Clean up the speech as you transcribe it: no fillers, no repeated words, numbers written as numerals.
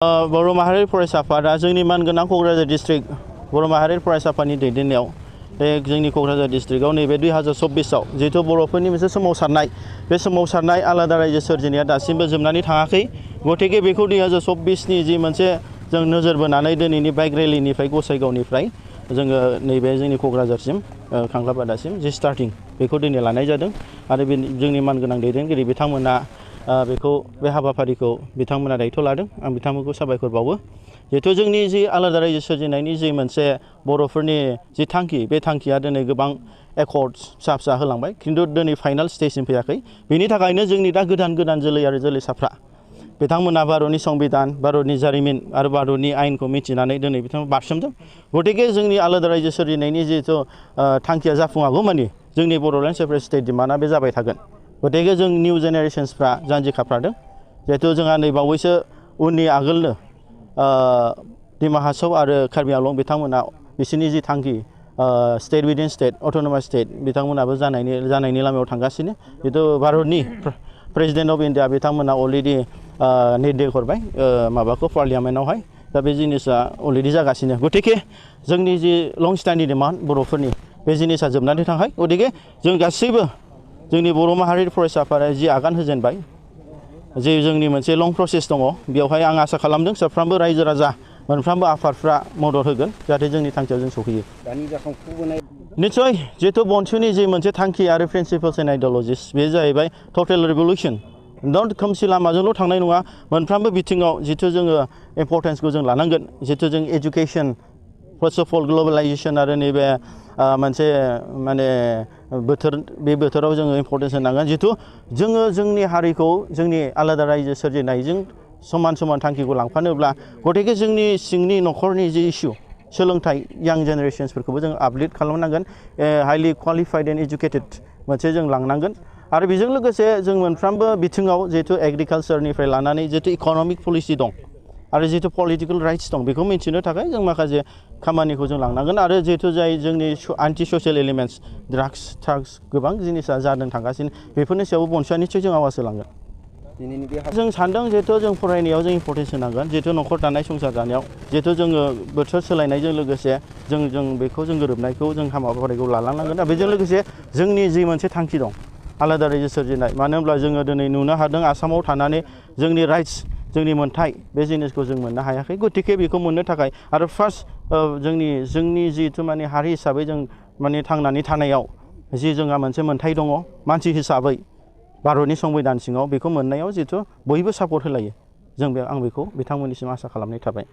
बर' माहारि फरायसा आफादा जोंनि मानगोनां क'क्राझार डिस्ट्रिक्ट बर' माहारि फरायसा आफादनि दैदेननायाव जोंनि क'क्राझार डिस्ट्रिक्टआव नैबे 2024आव जिहेतु बर'फोरनि मोनसे सोमावसारनाय बे सोमावसारनाय आलादा रायजो सोरजिनाया दासिमबो जोबनानै थाङाखै गतिके बेखौ 2024नि जि मोनसे जों नोजोर बोनानै दिनैनि बाइक रेलिनिफ्राय गसाइगावनिफ्राय जोङो नैबे जोंनि क'क्राझारसिम खांख्लाबादासिम जि स्टार्टिं बेखौ दिनै लानाय जादों आरो बे जोंनि मानगोनां दैदेनगिरि बिथांमोना बेखौ बे हाबाफारिखौ बिथांमोना दायथ' लादों आं बिथांमोनखौ साबायखर बावो जिहेतु जोंनि जि आलादा रायजो सोरजिनायनि जि मोनसे बर'फोरनि जि थांखि बे थांखिया दिनै गोबां एकर्डस फिसा फिसा होलांबाय खिन्थु दिनै फाइनाल स्टेजसिम फैयाखै बेनि थाखायनो जोंनि दा गोदान जोलै आरो जोलैसाफ्रा बिथांमोना भारतनि संबिधान भारतनि जारिमिन आरो भारतनि आयेनखौ मिथिनानै दिनै बिथांमोना बारसोमदों गतिके जोंनि आलादा रायजो सोरजिनायनि जिहेतु थांखिया जाफुङागौ मानि जोंनि बड'लेण्ड सेपारेट स्टेट डिमान्डआ बे जाबाय थागोन गतिके जों निउ जेनेरेशन्सफ्रा जान्जिखाफ्रादों जिहेतु जोंहा नै बावैसो उननि आगोलनो डिमा हासाव आरो कार्बि आंलं बिथांमोना बिसोरनि जि थांखि state within state autonomous state बिथांमोनाबो जानायनि लामायाव थांगासिनो जिहेतु भारतनि प्रेसिडेन्ट अफ इन्डिया बिथांमोना अलरेडि निर्देश हरबाय माबाखौ पार्लियामेन्टआवहाय दा बे जिनिसा अलरेडि जागासिनो गतिके जोंनि जि लं स्टेन्डिं डिमान्ड बर'फोरनि बे जिनिसा जोबनानै थाङाखै गतिके जों गासैबो जोंनि बर' माहारि फरायसा आफादा जि आगान होजेनबाय जे जोंनि मोनसे लं प्रसेस दङ बेवहाय आं आसा खालामदों साफ्रोमबो रायजो राजा मोनफ्रोमबो आफादफ्रा मदद होगोन जाहाथे जोंनि थांखियाव जों सौहैयो निस्सय जिहेतु BoNSUनि जि मोनसे थांखि आरो प्रिन्सिपल्स एन्ड आइडिय'लजिस बे जाहैबाय टटेल रिभलिउसन नट खोमसि लामाजोंल' थांनाय नङा मोनफ्रोमबो बिथिङाव जिहेतु जोङो इम्परटेन्सखौ जों लानांगोन जिहेतु जों education first of all globalization आरो नैबे मोनसे माने बे बोथोराव जोङो इम्परटेन्स होनांगोन जिहेतु जोङो जोंनि हारिखौ जोंनि आलादा रायजो सोरजिनायजों समान थांखिखौ लांफानोब्ला गतिके जोंनि सिंनि न'खरनि जि इस्यु सोलोंथाइ यां जेनेरेशन्सफोरखौबो जों आपग्रेड खालामनांगोन हाइलि क्वालिफाइड एन्ड एजुकेटेड मोनसे जों लांनांगोन आरो बेजों लोगोसे जों मोनफ्रोमबो बिथिङाव जिहेतु एग्रिकालचारनिफ्राय लानानै जिहेतु इक'नमिक पलिसि दं आरो जिहेतु पलिटिकेल राइट्स दं बेखौ मिन्थिनो थाखाय जों माखासे खामानिखौ जों लांनांगोन आरो जिहेतु जाय जोंनि आन्टि ससियेल एलिमेन्ट्स ड्राग्स गोबां जिनिसा जादों थांगासिनो बेफोरनि सायावबो BoNSUआ निस्सय जों आवाज होलांगोन जों सान्दों जिहेतु जों फरायनायाव जों इम्परटेन्स होनांगोन जिहेतु न'खर दानाय संसार जानायाव जिहेतु जोङो बोथोर सोलायनायजों लोगोसे जों बेखौ जों गोरोबनायखौ जों हाबाफारिखौ लालांनांगोन दा बेजों लोगोसे जोंनि जि मोनसे थांखि दं आलादा रायजो सोरजिनाय मानो होनब्ला जोङो दिनै नुनो हादों आसामाव थानानै जोंनि राइट्स जोंनि मोन्थाय बे जिनिसखौ जों मोननो हायाखै गतिके बेखौ मोननो थाखाय आरो फार्स्ट जोंनि जिहेतु माने हारि हिसाबै जों माने थांनानै थानायाव जि जोंहा मोनसे मोन्थाय दङ मानसि हिसाबै भारतनि संबिधान सिङाव बेखौ मोननायाव जिहेतु बयबो सापर्ट होलायो आं बेखौ बिथांमोननिसिम आसा खालामनाय थाबाय